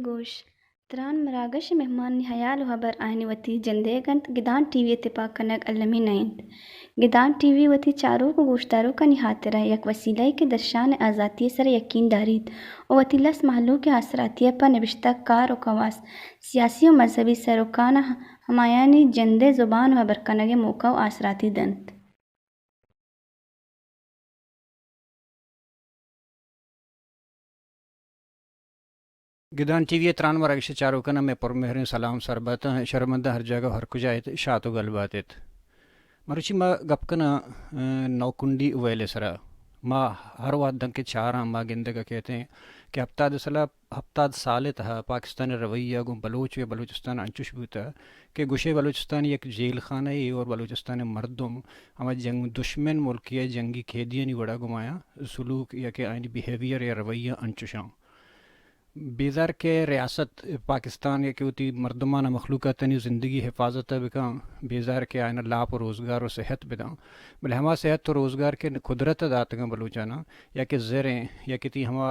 گوش، تران مراگش ءِ مہمانانی ہیال ءُ ہبر آیانی وتی جندئیگ اَنت، گدان ٹی وی ءِ تپاک کنگ المی نہ اِنت۔ گدان ٹی وی وتی چاروک ءُ گوشداروکانی ہاترا یک وسیلہ یے کہ درشان ءِ آزاتی ءِ سرا یکین داریت ءُ وتی لس مہلوک ءِ آسراتی ءَ پہ نبشتہ کار ءُ کواس، سیاسی ءُ مذہبی سروکاں ہمایانی جند ءِ زبان ءُ ہبر کنگ ءِ موقع ءُ آسراتی دنت۔ گدان ٹی وی ءِ تران مراگش ءِ چاروکاں مئے پرمہریں سلام سر بات اَنت، شرمنداں ہر جاگہ ءُ ہر کجا ات، شات ءُ گل بات ات۔ مروچی ما گپ کناں، ءَ، نوکنڈی ویل ءِ سرا۔ ما ہر وہد دانکہ چاراں، ما گندگ ءَ کیت ایں کہ ہپتاد سال ءَ ہپتاد سال ءِ تہا پاکستان ءِ رویہ گوں بلوچ ءُ بلوچستان انچوش بوتہ کہ گوشے بلوچستان یک جیل خانہ یے اور بلوچستان ءِ مردم ہما جنگ دشمن ملکے ءِ جنگی قیدیانی وڑا گوں آیاں سلوک یا کہ آیانی بیہیویئر یا رویہ انچوش اَنت۔ بیزار کہ ریاست پاکستان یا کہ وتی مردماں ءُ مخلوقاتانی زندگی حفاظت ءَ بکن، بیزار کہ آیاں لاپ ءُ روزگار ءُ صحت بدن، بلے ہما صحت ءُ روزگار کہ قدرت ءَ داتگ اَنت بلوچاناں، یا کہ زر ایں، یا کہ تئی ہما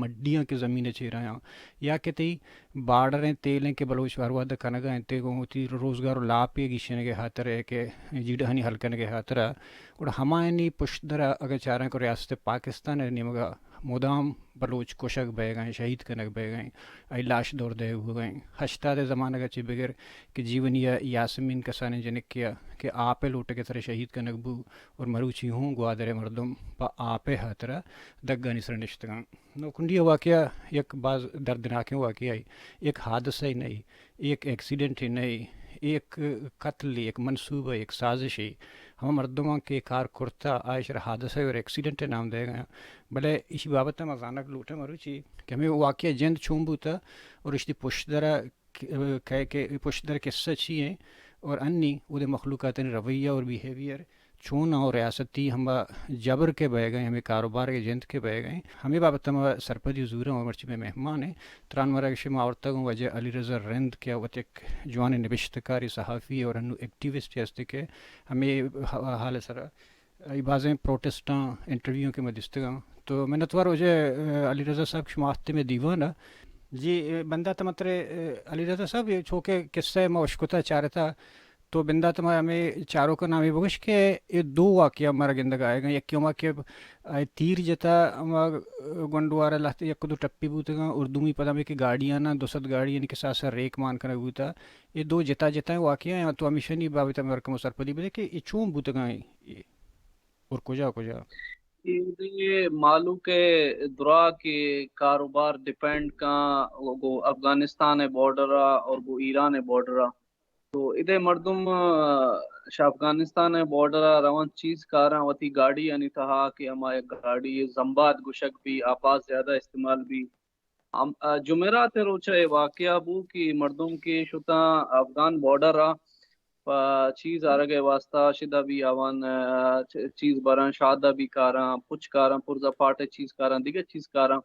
مڈیاں کہ زمین ءِ چیرا اَنت، یا کہ تئی بارڈر ایں، تیل ایں کہ بلوچ ہر وہد ءَ کنگ ءَ اَنت، گوں وتی روزگار ءُ لاپ ءِ گیشینگ ءِ ہاترا کہ جیڑہانی حل کنگ ءِ ہاترا، گڑا ہمایانی پشدر ءَ اگاں چاراں کہ ریاست پاکستان ءِ نیمگ ءَ مدام بلوچ کشگ بئیگ ءَ اَنت، شہید کنگ بئیگ ءَ اَنت، آئی لاش دور دئیگ بوگ ءَ اَنت۔ ہشتاد ءِ زمانگ ءَ چہ بگر کہ جیونی ءَ یاسمین کسانیں جنکے ءَ کہ آپ ءِ لوٹگ ءِ سرا شہید کنگ بو اور مروچی ہوں گوادر ءِ مردم پہ آپ ءِ ہاترا دگانی سرا نشتگ اَنت۔ نوکنڈی ءِ واقعہ یک باز دردناکیں واقعہ ئے، یک حادثہ ئے نہ ئے، یک ایکسیڈنٹ ئے نہ ئے، یک قتل ئے، یک منصوبہ ئے، یک سازش ئے۔ ہما مردماں کہ کار کرتہ، آ ایشرا حادثہ اور ایکسیڈنٹ ءِ نام دئیگ ءَ اَنت۔ بلے ایشی بابت ءَ ما زانگ لوٹاں مروچی کہ ہمے واقعہ جند چون بوتہ اور اشی پشدر ءَ ک-، کئے کہ پشدر قصہ چی ایں اور انی اودے مخلوقاتانی رویہ اور بیہیویئر چون اَنت اور ریاستی ہما جبر کہ بئیگ ءَ ایں، ہمے کاروبار کہ جند کہ بئیگ ءَ ایں، ہمے بابت ءَ ما سرپدی زوراں اور مرچی مئے مہمان ایں۔ تران مراگش ءَ ما آورتگ اوں واجہ علی رضا رند کہ وت یک جوانیں نبشتہ کارے، صحافی ئے اور انوں ایکٹیوسٹ ئے ہست کہ ہمے ح-، حال ءِ سرا اے بازیں پروٹسٹاں، انٹرویوؤں کہ ما دیستگ اَنت۔ تو منتوار واجہ، ءَ، علی رضا صاحب کہ شما آتکے مئے دیوان ءَ۔ جی، ءَ، بندات ءَ ما ترا، ءَ، علی رضا صاحب، اے چو کہ قصہ ما اشکتہ چارتہ، تو بندات ءَ ما ہمے چاروکاں ہمے بگوش کہ اے دو واقعہ مارا گندگ ءَ آیگ ءَ اَنت۔ یکے ہما کہ، ءَ، تیر جتہ ہما، ءَ، گونڈوار ءَ لہتے یک دو ٹپی بوتگ اَنت اور دومی پدا ہمے کہ گاڑیاں، دو سد گاڑیانی کساس ءَ ریک مان کنگ بوتہ۔ اے دو جتا جتائیں واقعہ اَنت، تو ہمیشانی بابت ءَ مارا کمو سرپدی بدئے کہ اے چون بوتگ اَنت اے اور کجا کجا؟ اے مہلوک ءِ درا کہ کاروبار ڈیپینڈ کاں گوں افغانستان ءِ بارڈر ءَ اور گوں ایران ءِ بارڈر ءَ۔ تو ادے مردم، ءَ، شہ افغانستان ءِ بارڈر ءَ روان چیز کاراں، وتی گاڑیانی تہا کہ ہما یک گاڑی زمباد گوشگ بی، آ باز زیادہ استعمال بی۔ ہم-، ءَ، جمعرات ءِ روچ ءَ اے واقعہ بو کہ مردم کہ شتاں افغان بارڈر ءَ پہ چیز آرگ ءِ واسطہ شدہ بی آوان، ءَ، چ-، چیز براں، شادہ بی کاراں، پچ کاراں، پرزا پاٹ ءِ چیز کاراں، دگہ چیز کاراں۔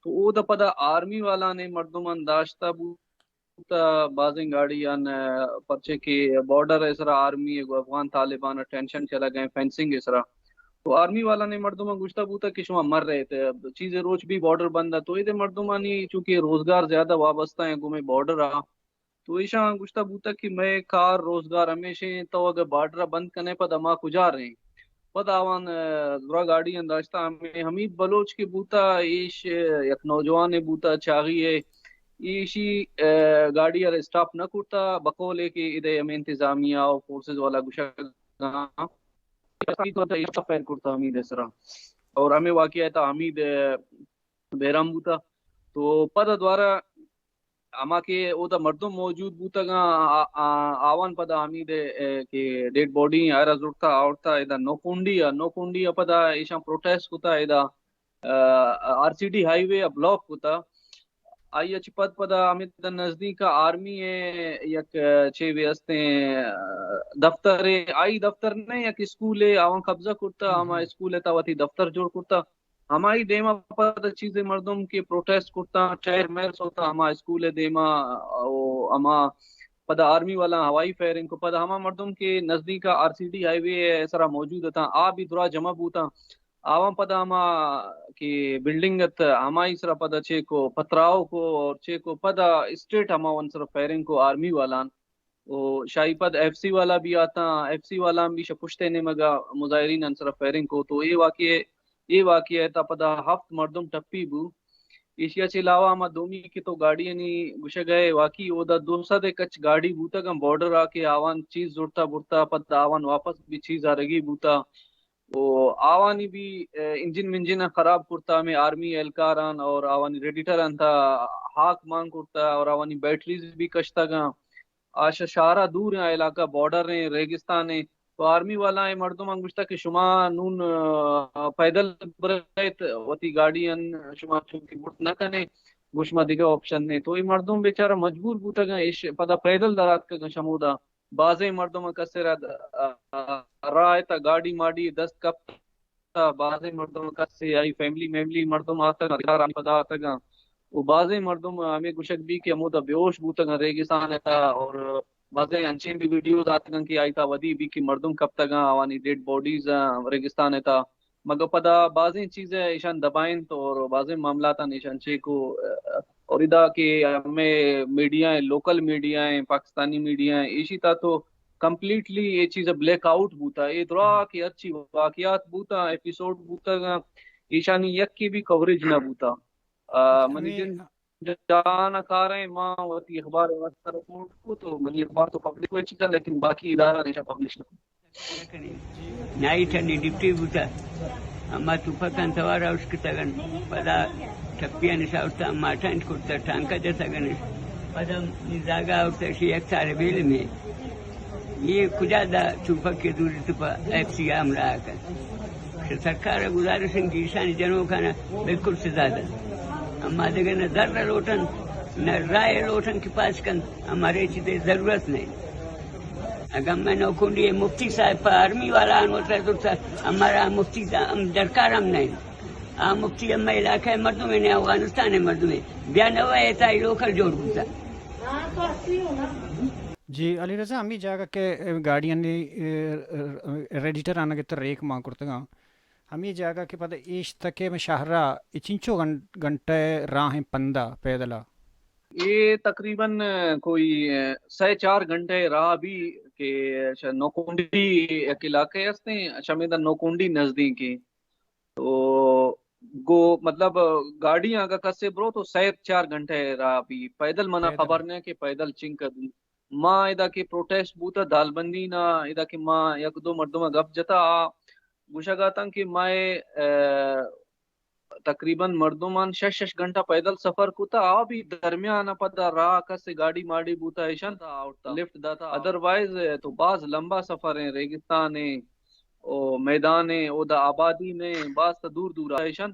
تو اودا پدا آرمی والان اے مردمان داشتہ بوتہ بازیں گاڑیان، ءَ، پرچے کہ بارڈر ءِ سرا آرمی ءِ گوں افغان طالبان ءَ ٹینشن چلگ ءَ ایں فینسنگ ءِ سرا۔ تو آرمی والان اے مردماں گوشتہ بوتگ کہ شما مہ رئیت، چیزے روچ بی بارڈر بند ات۔ تو ادے مردمانی چونکہ روزگار زیادہ وابستہ ایں گوں مئے بارڈر ءَ، تو ایشاں گوشتہ بوتگ کہ مئے کار روزگار ہمیش ایں، تو اگہ بارڈر ءَ بند کنئے پدا ما کجا رئیں؟ پدا آوان، ءَ، درا گاڑیاں داشتہ، ہمے حمید بلوچ کہ بوتہ، ایش، ءَ، یک نوجوانے بوتہ، چاغی ئے، ایشی، ءَ، گاڑی ءَ را اسٹاپ نہ کرتہ، بقول اے کہ ادے ہمے انتظامیہ ءُ فورسز والا گوشگ ءَ اَنت، فائر کرتہ حمید ءِ سرا۔ اور ہمے واقعہ ءِ تہا حمید، ءَ، بے رحم بوتہ۔ تو پدا دوارہ ہما کہ اودا مردم موجود بوتگاں، آ-، آ-، آوان پدا ہمید ء، اے، کہ ڈیڈ باڈی آئرا زرتا آورتا ادا نوکونڈی ء، نوکونڈی ء پدا ایشاں پروٹیسٹ کتا ادا، آ، آر سی ڈی ہائی وے ء بلاک کتا۔ آئی ء چہ پد پدا ہمدا نزدیک ء آرمی ء یک، آ، چے وے استیں، آ، دفتر ء، آئی دفتر نہ یک اسکول ء آوان قبضہ کرتا، ہما اسکول ء تا وتی دفتر جوڑ کرتا۔ ہمائی دیما پدا چیزے مردم کہ پروٹیسٹ کرتا، ٹائر میر سوتا ہما اسکول ء دیما، او ہما پدا آرمی والا ہوائی فائرنگ کو۔ پدا ہما مردم کہ نزدیک آر سی ڈی ہائی وے ء سرا موجود اتاں، آ بھی درا جمع بوتاں۔ آواں پدا ہما کہ بلڈنگ ات، ہمائی سرا پدا چیکو پتراؤ کو اور چیکو پدا اسٹریٹ ہما ون سرا فائرنگ کو آرمی والان۔ او شاہی پد ایف سی والا بھی آتاں، ایف سی والا ہم بھی شہ پشتے نیمگا مظاہرین آن سرا فائرنگ کو۔ تو اے واقعے، اے واقعہ تا پدا ہفت مردم ٹپی بو۔ ایشی ء چہ علاوہ ہما دومی کہ تو گاڑیانی گوشگ ء واقعی اودا دو سد ء کچ گاڑی بوتگاں بارڈر ء کہ آوان چیز زرتا برتا، پدا آوان واپس بھی چیز آرگی بوتا۔ و آوانی بھی، ا، انجن منجن خراب کرتا، ہمیں آرمی اہلکاران اور آوانی ریڈیٹر انت ہاک مان کرتا اور آوانی بیٹریز بھی کشتگاں۔ آ شہ شہرا دور ہیں، علاقہ بارڈر ہیں، ریگستان ہیں۔ تو آرمی والا اے مردم ہم گوشتا کہ شما نون، آ، پیدل برئیت، وتی گاڑی ان شما چونکہ برت نہ کنے، گوش ما دیگہ آپشن نہیں۔ تو اے مردم بیچارہ مجبور بوتگاں، ایش پدا پیدل دراتکگاں شمودا۔ بازیں مردم کسے را، آ، آ، راہ تا گاڑی ماڑی دست کپتا، بازیں مردم کسے آئی فیملی میملی مردم آتگاں، رشتہ دار آئی پدا آتگاں۔ و بازیں مردم ہمیں گوشگ بی کہ ہمودا بیہوش بوتگاں ریگستان تا، اور بازیں انچیں بھی ویڈیوز آتگاں کہ آئی تا ودی بی کہ مردم کپتگاں، آوانی ڈیڈ باڈیز آں ریگستان تا۔ مگر پدا بازیں چیز ایشان دبائینت اور بازیں معاملات آں ایشان چیکو، اور ادا کہ ہمیں میڈیا ہیں، لوکل میڈیا ہیں، پاکستانی میڈیا ہیں، ایشی تا تو کمپلیٹلی یہ چیز بلیک آؤٹ بوتا۔ اے درا کہ ہرچی واقعات بوتا، ایپیسوڈ بوتا، ایشانی یکی بھی کوریج نہ بوتا۔ آ، منی جند جان کاریں، ما وتی اخبار واسطہ رپورٹ کو تو منی اخبار تو پبلک ہوئی چکا، لیکن باقی ادارہ نیشا پبلش نہ کو۔ نائٹ انی ڈپٹی بوتا، اما توپکان سوارا اشکتگن، پدا ٹپیان شاورتا، اما اٹینڈ کرتا، ٹانکا جتگن، پدا نی زاگا آورتا، شی یک سال بیل میں۔ یہ کجا دا توپک کے دوری تو پا ایف سی ہمراہ کن۔ کہ سرکار گزارش ہیں کہ ایشانی جنوکانا بالکل سزا دن۔ اما دگہ نہ زر لوٹن، نہ رائے لوٹن کہ پاس کن، ہمارے چیزیں ضرورت نہیں۔ اگاں میں نوکونڈی مفتی صاحب پہ آرمی والا آن وترا زرتا، ہمارا مفتی دا ہم درکار ہم نہیں۔ آ مفتی ہم علاقہ مردم نے، افغانستان مردم، بیا نوے تا لوکل جوڑ بوتا۔ جی علی رضا، ہمیں جاگہ کہ گاڑیانی، اے، ریڈیٹر آنگت ریک مان کرتگاں، ہمیں جاگہ کہ پدا ایش تکے میں شہرا اچنچو گھن-، گھنٹہ راہ ہیں پندا پیدلا۔ یہ تقریباً کوئی سہ چار گھنٹے راہ بھی کہ ش-، نوکونڈی ایک علاقے ہستے ہیں، شمیدہ نوکونڈی نزدیک ہیں۔ تو گو مطلب گاڑی اگر کسے برو تو سہ چار گھنٹے راہ بھی، پیدل منا پیدل۔ خبر نہیں کہ پیدل چنکا دوں۔ ما ادا کہ پروٹیسٹ بوتا دالبندی نا، ادا کہ ما یک دو مردم گپ جتا، آ گوشگ آتاں کہ ما، اے، تقریباً مردمان شش شش گھنٹہ پیدل سفر کتا، آ بھی درمیان پدا راہ کس گاڑی ماڑی بوتا ایشان تا آورتا، لفٹ داتا۔ ادروائز تو باز لمبا سفر ہیں، ریگستان ہیں، او میدان ہیں، او دا آبادی نہیں، باز تا دور دور ایشان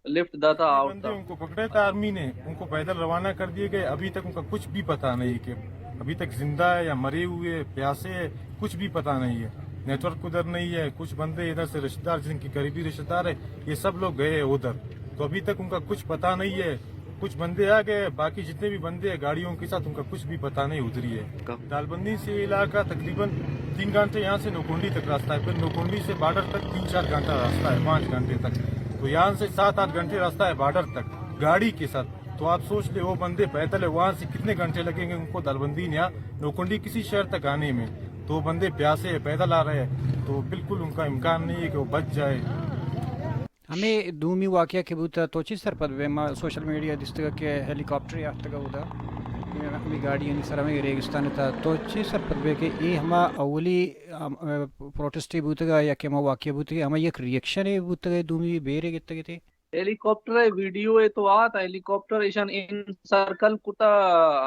لفٹ داتا۔ بندے آورتا۔ ان کو پکڑے تھا آرمی نے، ان کو پیدل روانہ کر دیے گئے، ابھی تک ان کا کچھ بھی پتہ نہیں کہ ابھی تک زندہ ہے یا مرے ہوئے، پیاسے ہے، کچھ بھی پتہ نہیں ہے۔ نیٹ ورک ادھر نہیں ہے، کچھ بندے ادھر سے رشتہ دار، جن کے قریبی رشتہ دار ہے، یہ سب لوگ گئے ہیں ادھر، تو ابھی تک ان کا کچھ پتہ نہیں ہے۔ کچھ بندے آ گئے، باقی جتنے بھی بندے ہیں گاڑیوں کے ساتھ، ان کا کچھ بھی پتہ نہیں ادھر ہی ہے۔ دالبندی سے علاقہ تقریباً تین گھنٹے یہاں سے نوکونڈی تک راستہ ہے، پھر نوکونڈی سے بارڈر تک تین چار گھنٹہ راستہ ہے، پانچ گھنٹے تک۔ تو یہاں سے سات آٹھ گھنٹے راستہ ہے بارڈر تک گاڑی کے ساتھ۔ تو آپ سوچ لے، وہ بندے پیدل ہے، وہاں سے کتنے گھنٹے لگیں گے ان کو دالبندی یا نوکونڈی کسی شہر تک آنے میں؟ تو وہ بندے پیاسے ہیں، پیدل آ رہے ہیں، تو بالکل ان کا امکان نہیں ہے کہ وہ بچ جائے۔ ہمے دومی واقعہ کہ بوتا، تو چی سرپد بے؟ ما سوشل میڈیا دیستگا کہ ہیلی کاپٹر آتکگا اودا، ہمے گاڑی یعنی سر ہمے ریگستان تا۔ تو چی سرپد بے کہ اے ہما اولی، ام، پروٹسٹے بوتگا یا کہ ہما واقعہ بوتگا، ہما یک ریئیکشنے بوتگا، دومی بیرے گتگے تے؟ ہیلی کاپٹر ءِ ویڈیو ءَ تو آتا، ہیلی کاپٹر ایشان انسرکل کتا،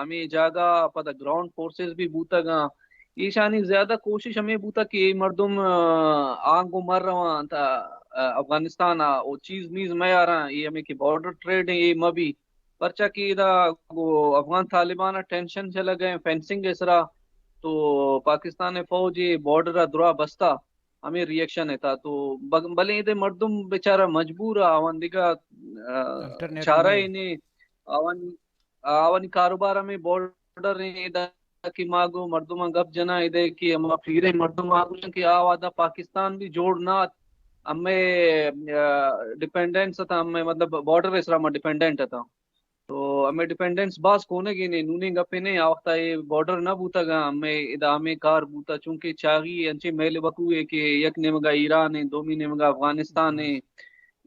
ہمے جاگہ پدا گراؤنڈ فورسز بھی بوتگاں۔ ایشانی زیادہ کوشش ہمے بوتا کہ اے مردم، آ، آنگو مر رواں تا، آ، افغانستان ءَ او چیز میز میاراں، اے ہمے کہ بارڈر ٹریڈ ایں، اے مبی۔ پرچا کہ ادا گو افغان طالبان ءَ ٹینشن چلگ ءَ، فینسنگ ءِ سرا، تو پاکستان ءِ فوج اے بارڈر ءَ درا بستا۔ ہمے ری ایکشن ءَ تا۔ تو بگ-، بلے ایدے مردم بیچارہ مجبور آ، آوان دگہ، آ، الٹرنیٹو چارہ نے۔ اے نے، آوان، آوانی کاروبار ہمے بارڈر ایں، ادا کہ ما گو مردماں گپ جناں، ایدے کہ ہما پیریں مردم آ گوشن کہ آ وہدا پاکستان بھی جوڑ نہ ات، ہمے، آ، ڈیپینڈنٹس اتاں، ہمے مطلب بارڈر ءِ سرا ما ڈیپینڈنٹ اتاں۔ تو ہمے ڈیپینڈنٹس باز کونگی نے، نونیں گپے نے، آ وختا اے بارڈر نہ بوتگاں، ہمے ادا ہمے کار بوتا، چونکہ چاغی انچیں میل وکوے کہ یک نیمگا ایران ایں، دومی نیمگا افغانستان ایں۔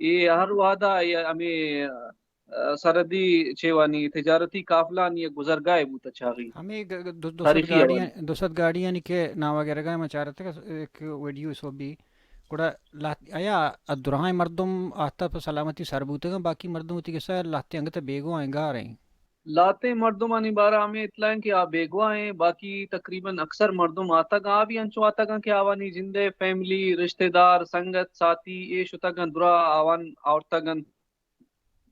اے ہر وہدا اے ہمے، آ، سرحدی چیوانی تجارتی قافلانی یک گزرگاہ بوتا چاغی۔ ہمے گ-، گ-، دو-، دو سد تاریخی گاڑیاں، حوالے۔ دو سد گاڑیانی کہ نام وغیرہ گا ما چارتگ ایک ویڈیو سو بھی گڑا لہت-، آیا ء دراہیں مردم آہتہ پہ سلامتی سر بوتگاں، باقی مردم وتی گسا لہتیں انگت ء بیگواہ ایں، گار ایں۔ لہتیں مردمانی بارہ ہمے اطلاع ایں کہ آ بیگواہ ایں، باقی تقریباً اکثر مردم آتگ، آ بھی انچو آتگاں کہ آوانی جند ء فیملی، رشتہ دار، سنگت، ساتھی اے شتگاں درا آوان آورتگ انت۔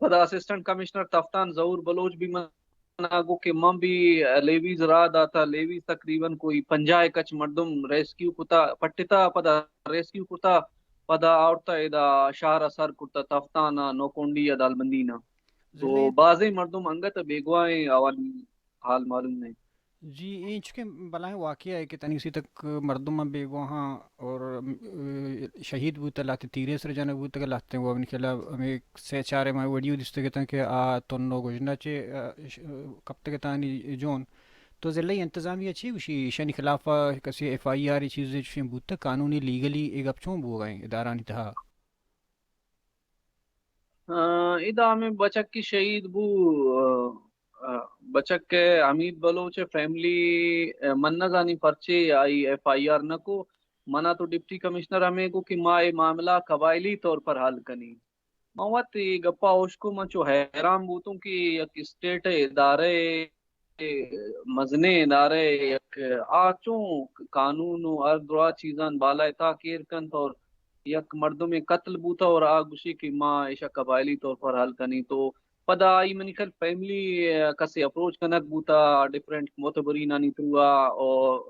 پدا اسسٹنٹ کمشنر تفتان ظہور بلوچ بھی منا گو کہ من بھی لیویز راہ داتا، لیویز تقریباً کوئی پنجاہ کچ مردم ریسکیو کتا، پٹتا، پدا ریسکیو کتا، پدا آورتا ادا شہر ء سر کرتا، تفتان ء، نوکونڈی ء، دالبندین ء۔ تو ضلع بازیں مردم انگت بیگواہ ایں، آوانی حال معلوم نہیں۔ جی، اے انچکیں بلاہیں واقعہ ہے کہ تنی سی تک مردم بیگواہاں اور، ام، شہید بوتا، لہتے تیرے سر جنگ بوتا، لہتے وہ اپنی خلاف ہمیں سے چار ماہ ویڈیو دیستے گتا کہ آ تنو گجنا چے، آ، ش-، کپتے گتانی جون۔ تو ضلعی انتظامیہ چی گوشی؟ ایشانی خلاف کسی ایف آئی آر چیز چشیں بوتا، قانونی لیگلی اے گپ چون بوگا ہیں ادارانی تہا؟ آ، ادا ہمیں بچک کی شہید بو، آ، آ، بچک کے حمید بلوچ فیملی، آ، من نہ زانی پرچے آئی ایف آئی آر نہ کو۔ منا تو ڈپٹی کمشنر ہمیں کو کہ ما اے معاملہ قبائلی طور پر حل کنی۔ من وت اے گپا اوشکو، من چو حیران بوتوں کہ یک اسٹیٹ ادارے، مزنیں ادارے، یک آ چوں قانون و ہر درا چیزان بالائے تاک ایر کنت اور یک مردمے قتل بوتا اور آ گوشی کہ ما ایشا قبائلی طور پر حل کنی۔ تو پدا آئی منی خیال فیملی، آ، کسے اپروچ کنگ بوتا ڈفرنٹ معتبرینانی تھرو آ اور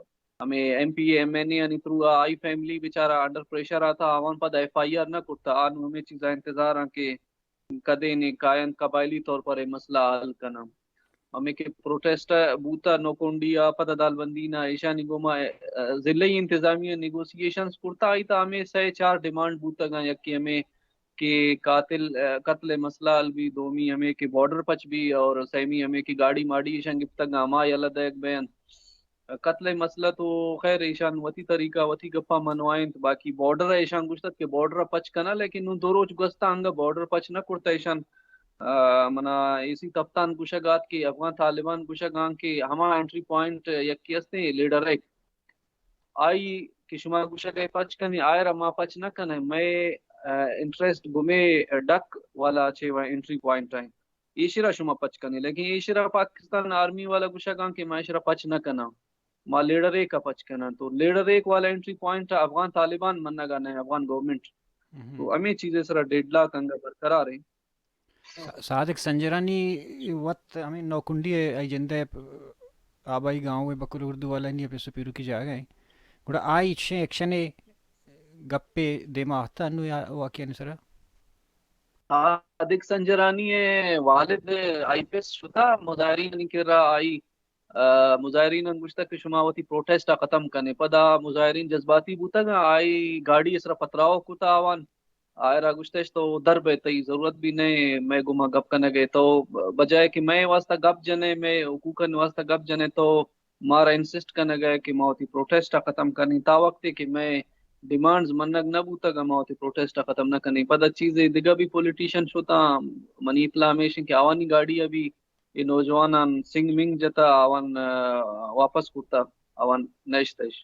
ہمیں ایم پی اے، ایم این اے آنی تھرو آ، آئی فیملی بیچارہ انڈر پریشر آتا، آوان پدا ایف آئی آر نہ کرتا، آ نوں ہمیں چیزا انتظار آں کہ کدے نے کاینت قبائلی طور پر اے مسئلہ حل کناں۔ ہمیں کہ پروٹیسٹ بوتا نوکونڈی آ، پدا دالبندین آ، ایشانی گوما، آ، ضلعی انتظامیہ نیگوسیشنز کرتا، آئی تا ہمیں سہ چار ڈیمانڈ بوتگاں، یکی ہمیں کہ قاتل، آ، قتل مسئلہ حل بی، دومی ہمیں کہ بارڈر پچ بی اور سیمی ہمیں کہ گاڑی ماڑی ایشان گپتگاں ہما یلہ دئیگ بینت۔ قتل ء مسئلہ تو خیر ایشان وتی طریقہ وتی گپا منوائینت، باقی بارڈر ء ایشان گوشتت کہ بارڈر ء پچ کناں، لیکن نوں دو روچ گوستہ انگہ بارڈر پچ نہ کرتہ ایشان۔ آ، منا اے سی تفتان گوشگ آت کہ افغان طالبان گوشگ آں کہ ہما انٹری پوائنٹ یکے استیں لیڈر ایک آئی کہ شما گوشگ ء پچ کنیں، آئرا ما پچ نہ کنیں، مئے، آ، انٹرسٹ گمے ڈک والا چے و انٹری پوائنٹ ہیں۔ ایشرا شما پچ کنیں، لیکن ایشرا پاکستان آرمی والا گوشگاں کہ ما ایشرا پچ نہ کناں، ما لیڈر ایک ء پچ کناں۔ تو لیڈر ایک والا انٹری پوائنٹ افغان طالبان منگا نہ، افغان گورنمنٹ۔ تو ہمیں چیزیں سرا ڈیڈ لاک انگا برقرار ہیں۔ صادق سنجرانی وت ہمیں نوکنڈی ہے، آئی جندہ آبائی گاؤں ہے، بکل اردو والا نہیں، پیسو پیرو کی جاگہ ہے۔ گڑا آئی چشیں ایکشن ہے، گپے دیما آتا انو یا واقعہ سرا؟ صادق سنجرانی ء والد آئی پی ایس شتا، مظاہرین ء کرا آئی، آ، مظاہرین ء گوشتگ کہ شما وتی پروٹیسٹ ء ختم کنے۔ پدا مظاہرین جذباتی بوتگ، آئی گاڑی ء سرا پتراؤ کتا آوان، آئرا گوشتش تو در بئے، تئی ضرورت بھی نئے مئے گوما گپ کنگ ء، تو بجائے کہ مئے واسطہ گپ جنے، مئے حقوقن واسطہ گپ جنے، تو مارا انسسٹ کنگ ء کہ ما وتی پروٹیسٹ ء ختم کنیں، تا وقتے کہ مئے ڈیمانڈز منگ نہ بوتگ، ما وتی پروٹیسٹ ء ختم نہ کنیں۔ پدا چیزے دگہ بھی پولیٹیشن شتاں، منی اطلاع ہمیش انت کہ آوانی گاڑی ء بھی اے نوجوانان سنگ منگ جتا، آوان، آ، واپس کرتا، آوان نشتش۔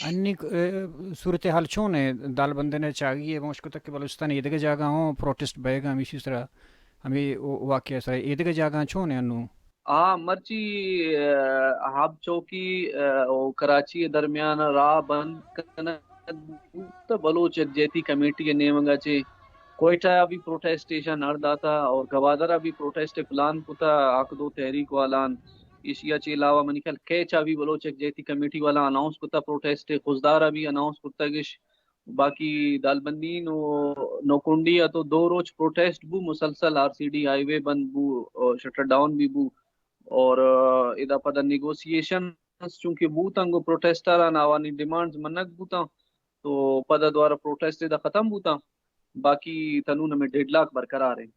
انی، اے، صورتحال چون ہے؟ دالبندن ء چاگی ہے، مشکتہ کہ بلوچستان ایدگہ جاگہ ہوں پروٹیسٹ بئیگا ہمیشی سرا، ہمیں واقعہ سرا ایدگہ جاگہ چون ہے انو؟ آ، مرچی، آ، حب چوکی، آ، و کراچی درمیان راہ بند کنگ بوت، بلوچ یکجہتی کمیٹی نیمگا چہ کوئٹہ ء بھی پروٹیسٹ ایشاں نڑ داتا اور گوادر ء بھی پروٹیسٹ پلان کتا، حق دو تحریک والان۔ ایشی ء چہ علاوہ منی خیال کیچ ء بھی بلوچ یکجہتی کمیٹی والا اناؤنس کتا پروٹیسٹ، خضدار ء بھی اناؤنس کرتگش۔ باقی دالبندین و نوکنڈی ء تو دو روچ پروٹیسٹ بو، مسلسل آر سی ڈی ہائی وے بند بو، شٹر ڈاؤن بھی بو۔ اور، آ، ادا پدا نیگوسیشنز چونکہ بوتاں، گوں پروٹیسٹراں آوانی ڈیمانڈز منگ بوتاں، تو پدا دوارہ پروٹیسٹ ادا ختم بوتاں، باقی تنون ہمیں ڈیڈ لاک برقرار ہیں۔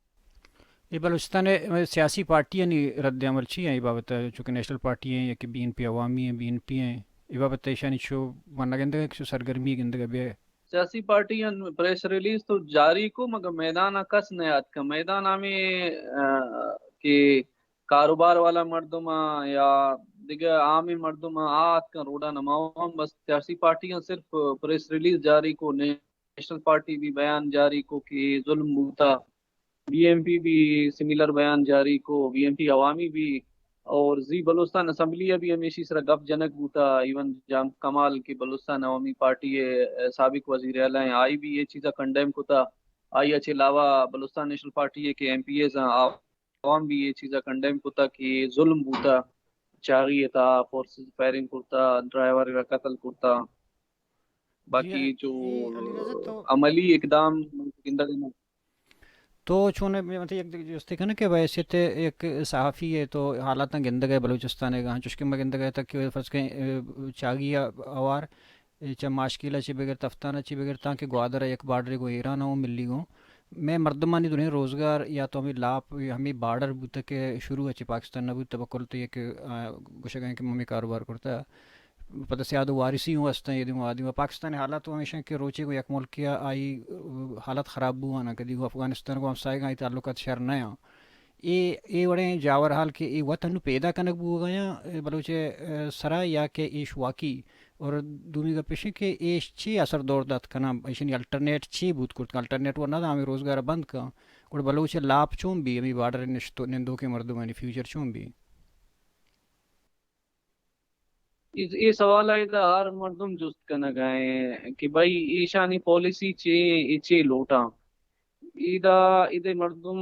اے بلوچستان ء سیاسی پارٹیانی رد عمل چی ہیں اے بابت ء؟ چونکہ نیشنل پارٹی ہیں یا کہ بی این پی عوامی ہیں، بی این پی ہیں، اے بابت ء ایشانی چو من گندگ ء کہ چو سرگرمی گندگ ء بیا؟ سیاسی پارٹیاں پریس ریلیز تو جاری کو، مگر میدان ء کس نہ آتکا۔ میدان ہمیں، آ، کہ کاروبار والا مردم آں یا دگہ عام مردم آں، آ اتکن روڈا نماؤں، بس سیاسی پارٹیاں صرف پریس ریلیز جاری کو، نیشنل پارٹی بھی بیان جاری کو کہ ظلم بوتا، بی این پی بھی سملر بیان جاری کو، بی این پی عوامی بھی، اور زی بلوچستان اسمبلی ء بھی ہمیشی سرا گپ جنگ بوتا، ایون جام کمال کہ بلوچستان عوامی پارٹی ء سابق وزیر اعلی ہیں، آئی بھی یہ چیزا کنڈیم کتا، آئی ء چہ علاوہ بلوچستان نیشنل پارٹی ء کہ ایم پی ایز آں، آ عوام بھی یہ چیزا کنڈیم کتا کہ ظلم بوتا، چاغی ء تہا فورسز فائرنگ کرتا، ڈرائیور ء را قتل کرتا۔ جی، باقی جو اے علی رضا تو عملی اقدام گندگ نہ۔ تو چون، مطلب، یک جستے کن کہ بحیثیت یک صحافی ہے تو حالاتاں گندگ ہے بلوچستان ء گاں، چوشکہ ما گندگ ہے تک کہ فرض کہیں، اے، چاغی ء اوار اے چہ ماشکیل ء چہ بگر، تفتان ء چہ بگر، تانکہ گوادر ء یک بارڈرے گوں ایران ء اوں ملی گوں۔ مئے مردمانی درہیں روزگار یا تو ہمے لاپ، ہمے بارڈر بوتگ کہ شروع ء چہ پاکستان نہ بوت، بکل تو یک، آ، گوشگ ء کہ ہمے کاروبار کرتہ۔ پدا سیاد و وارثی ہوں ہستن، ایدی ہوں آدی ہوں۔ پاکستان ء حالات ہوں ہمیش انت کہ روچے گوں یک ملکے ء آئی حالات خراب بوان انت، کدی گوں افغانستان گوں ہمسائگاں آئی تعلقات شر نہ آں۔ اے، اے وڑیں جاور حال کہ اے وت انو پیدا کنگ بوگ ء آں، اے بلوچ ء سرا یا کہ ایش واقعی؟ اور دومی گپ ایش کہ ایش چی اثر دور دات کناں، ایشانی الٹرنیٹ چی بوت کرت؟ الٹرنیٹ ور نہ دا ہمیں روزگار بند کن، گڑا بلوچ ء لاپ چون بی؟ ہمیں بارڈر نشت نندوکیں مردمانی فیوچر چون بی؟ اے، اے سوال ء ادا ہر مردم جست کنگ ء کہ بھئی ایشانی پالیسی چے، اے چے لوٹاں۔ ایدا، ایدے مردم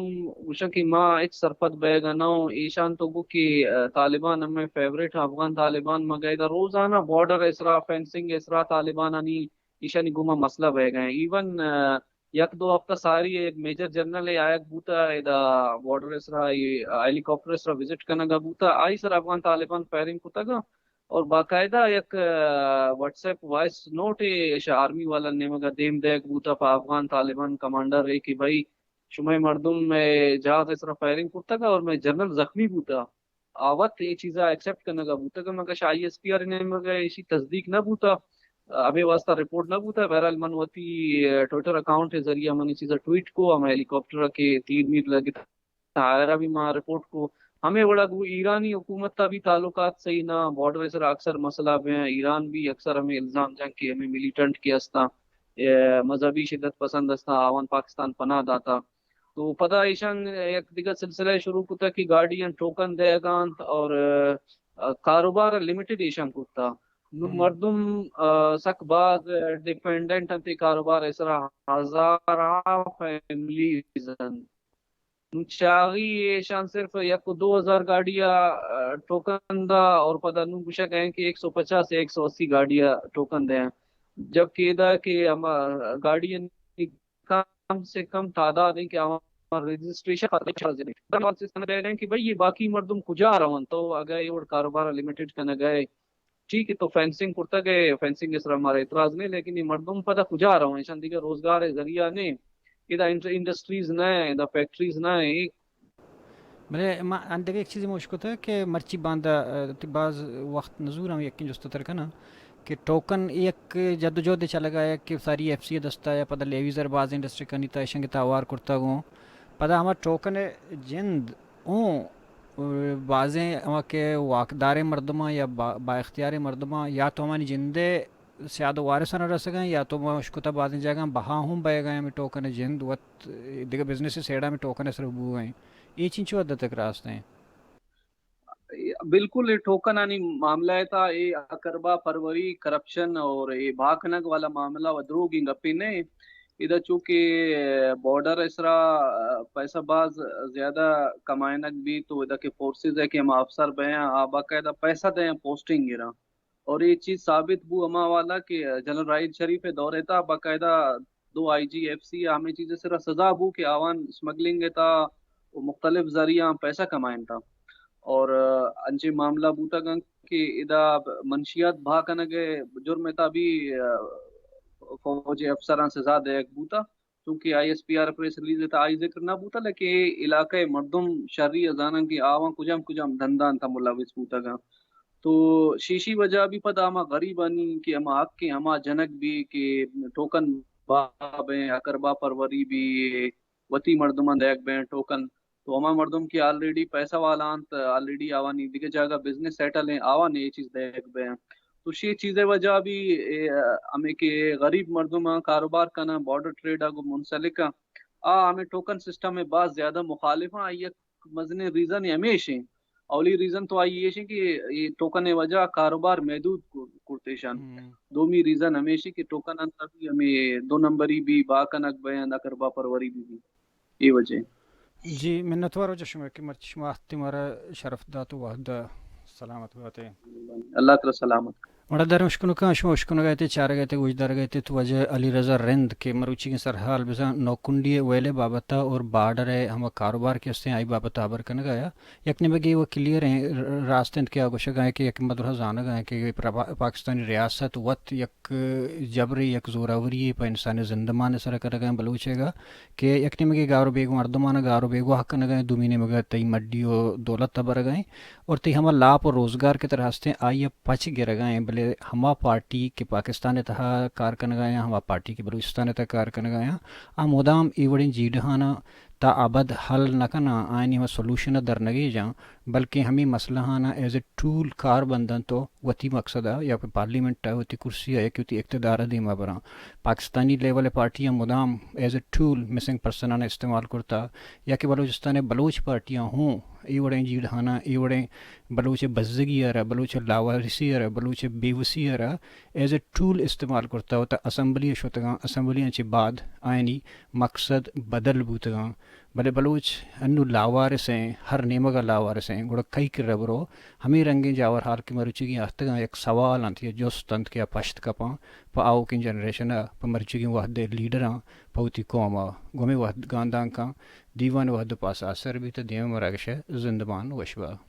گوشن کہ ما ہچ سرپد بیگ ء نہ اوں۔ ایشان تو گو کہ، آ، طالبان ہمیں فیوریٹ، افغان طالبان، مگہ ایدا روزانہ بارڈر اسرا، فینسنگ اسرا طالبانانی ایشانی گوما مسئلہ بیگ ء۔ ایون، آ، یک دو ہفتہ ساری یک میجر جنرل ء آیگ بوتا، ادا بارڈر اسرا، اے ہیلی کاپٹر اسرا وزٹ کنگا بوتا، آئی سر افغان طالبان فائرنگ کتگا اور باقاعدہ یک، آ، واٹس ایپ وائس نوٹ اش آرمی والا نیمگا دیم دیگ بوتا پہ افغان طالبان کمانڈر ء کہ بھئی شمئے مردم مئے جہاز اسرا فائرنگ کرتگا اور مئے جنرل زخمی بوتا۔ آ وت اے چیزا ایکسپٹ کنگا بوتگ، مگہ شہ آئی ایس پی آر نیمگا ایشی تصدیق نہ بوتا، ہمے واسطہ رپورٹ نہ بوتا۔ بہرحال من وتی ٹویٹر اکاؤنٹ ذریعہ من اے چیزا ٹویٹ کو، ہمے ہیلی کاپٹر کہ تیر میر لگتا آئرا بھی ما رپورٹ کو۔ ہمے وڑا گو ایرانی حکومت تا بھی تعلقات صحیح نہ، بارڈر سر اکثر مسئلہ بے، ایران بھی اکثر ہمیں الزام جنگ کہ ہمیں ملیٹنٹ کے ہستاں، اے مذہبی شدت پسند ہستاں، آوان پاکستان پناہ داتا۔ تو پدا ایشان یک دگہ سلسلہ شروع کتا کہ گاڑیاں ٹوکن دئیگا انت اور، آ، کاروبار لمیٹڈ ایشان کرتا۔ نو ہم۔ مردم، آ، سک باز ڈیپینڈنٹ انت اے کاروبار ء سرا، ہزاراں فیملیز انت۔ نو چاغی ایشان صرف یک و دو ہزار گاڑی ء، آ، ٹوکن دا اور پدا نو گوشگ ء کہ ایک سو پچاس یا ایک سو اسی گاڑی ء ٹوکن دے۔ جبکہ ادا کہ ہما گاڑی کم سے کم تعداد ہیں کہ آوان رجسٹریشن خاطر چارج نہیں۔ سسٹم بیگ ہیں کہ بھئی یہ باقی مردم کجا رون؟ تو اگر یہ وڑ کاروبار لمیٹڈ کنگ ہے، ٹھیک ہے، تو فینسنگ کرتا گئے، فینسنگ اس طرح ہمارا اعتراض نہیں، لیکن یہ مردم پتہ کجا رون؟ ایشان دیگر روزگار ہے ذریعہ نہیں، ادا انڈ-، انڈسٹریز نہ ہیں، ادا فیکٹریز نہ ہیں۔ بلے ما اندگہ یک چیزے ما اشکتہ کہ مرچی باندا، اه، تی باز وخت نزور ہم یکیں جست تر کناں کہ ٹوکن یک جدوجہد چلگا ہے کہ ساری ایف سی دستا یا پدا لیویز ار بازیں ڈسٹرکٹانی تا اشنگ تا ہوار کرتا گوں۔ پدا ہما ٹوکن جند اوں، اه، بازیں ہما کہ واکداریں مردماں یا با-، با اختیاریں مردماں یا تو ہمانی جندے سیاد و وارثاں رسگ ءَ ایں یا تو ما اشکتہ بازیں جاگہاں بہا ہوں بئیگ ءَ ایں، ہمے ٹوکن ءِ جند وت دگہ بزنس ءِ سیڈ ءَ ہمے ٹوکن ءِ سر بوگ ءَ ایں؟ اے چنچو حد تک راست ایں؟ بالکل، اے ٹوکنانی معاملہ ءِ تہا اے اکربا پروری، کرپشن اور اے بہا کنگ والا معاملہ و دروگیں گپے نہ ایں۔ ادا چونکہ بارڈر ءِ سرا پیسہ باز زیادہ کمائینگ بیت، تو ادا کہ فورسز ءِ کہ ہما افسر بیاں، آ باقاعدہ پیسہ دیاں، پوسٹنگ گراں۔ اور اے چیز ثابت بو ہما حوالہ کہ جنرل راحیل شریف ءِ دور ءِ تہا باقاعدہ دو آئی جی ایف سی ءَ ہمے چیز ءِ سرا سزا بو کہ آوان اسمگلنگ ءِ تہا و مختلف ذریعہ آں پیسہ کمائینتا۔ اور انچیں معاملہ بوتگ انت کہ ادا منشیات بہا کنگ ءِ جرم ءِ تہا بھی فوج ءِ افسراں سزا دئیگ بوتا۔ چونکہ آئی ایس پی آر ءِ پریس ریلیز ءِ تہا آئی ذکر نہ بوتا، لیکن اے علاقہ ءِ مردم شری ءَ زاناں کہ آواں کجام کجام دھنداں تہا ملوث بوتگ انت۔ تو شیشی وجہ بھی پدا ہما غریبانی کہ ہما حق ایں ہما جنگ بھی کہ ٹوکن بہا بیں، اکربا پروری بھی، وتی مردماں دئیگ بیں ٹوکن۔ تو ہما مردم کہ آلریڈی پیسہ والا انت، آلریڈی آوانی دگہ جاگہ بزنس سیٹل ایں، آوان اے چیز دئیگ بیں۔ تو شی چیز ءِ وجہ بھی اے، ہمے کہ غریب مردماں کاروبار کناں، بارڈر ٹریڈ ءَ گوں منسلک آں، آ ہمے ٹوکن سسٹم ءِ باز زیادہ مخالف آں۔ آئی یک مزنیں ریزن ہمیش ایں۔ اولی ریزن تو آئی ایش ایں کہ اے ٹوکن ءِ وجہ کاروبار محدود کر-، کرت ایشان۔ ہم۔ دومی ریزن ہمیش ایں کہ ٹوکن انت بھی ہمے دو نمبری بھی بہا کنگ بیان، اکربا پروری بھی بھی۔ اے وجہ ایں۔ جی، منتوار واجہ شما کہ مرچی شما ہستی مارا شرف دات و وہد سلامت باتے۔ اللہ ترا سلامت۔ مڑدار اشکنوکاں، شما اشکنگا ات، چارگا ات، گوشدارگا ات، تو واجہ علی رضا رند کہ مروچیگیں سرحال بزاں نوکنڈی ءِ ویل ءِ بابت ءَ اور بارڈر ءِ ہما کاروبار کہ استیں آئی بابت ءَ ہبر کنگا یا یک نیمگے و کلیئر ایں، ر-، راست انت کہ آ گوشگا ایں کہ یک مدرہ زانگا ایں کہ اے پرا-، پاکستانی ریاست وت یک جبرے، یک زوراوری پہ انسانی زندمان ءِ سرا کنگا ایں بلوچ ءِ گا کہ یک نیمگے گار و بیگواہ مردمان ءَ گار و بیگواہ کنگا ایں، دومی نیمگا تئی مڈی و دولت ءَ برگا ایں۔ اور تئی ہما لاپ و روزگار کہ ترا ہستیں آئی ءَ پچ گرگا ایں، بلے ہما پارٹی کہ پاکستان ءِ تہا کار کنگا ایں، ہما پارٹی کہ بلوچستان ءِ تہا کار کنگا ایں، آ مدام اے وڑیں جیڑہاناں تا ابد حل نہ کناں، آیانی ہما سلوشن ءَ در نہ گیجاں، بلکیں ہمے مسئلہاناں ایز اے ٹول کار بندنت و وتی مقصد ءَ یا پہ پارلیمنٹ ءَ وتی کرسی ءَ یا کہ وتی اقتدار ءَ دیما براں۔ پاکستانی لیول ءِ پارٹیاں مدام ایز اے ٹول مسنگ پرسناں استعمال کرتا یا کہ بلوچستان ءِ بلوچ پارٹیاں ہوں اے وڑیں جیڑہاناں، اے وڑیں بلوچ ءِ بزگی ءَ را، بلوچ ءِ لاوارثی ءَ را، بلوچ ءِ بیوسی ءَ را ایز اے ٹول استعمال کرتا، وتا اسمبلی ءَ شتگاں، اسمبلیاں چہ بعد آیانی مقصد بدل بوتگاں۔ بلے بلوچ انو لاوارث ایں، ہر نیمگ ءَ لاوارث ایں، گڑا کئی کرا برو؟ ہمے رنگیں جاور حال کہ مروچیگیں آہتگاں یک سوال انت یا جست انت کہ آ پشت کپاں پہ آؤکیں جنریشن ءَ، پہ مرچیگیں وہد ءِ لیڈراں، پہ وتی قوم ءَ۔ گوں ہمے وہد گاندانکاں دیوان ءِ وہد ءِ پاسا سر بیت، دیم ءَ مراگش ءَ زندمان وش با۔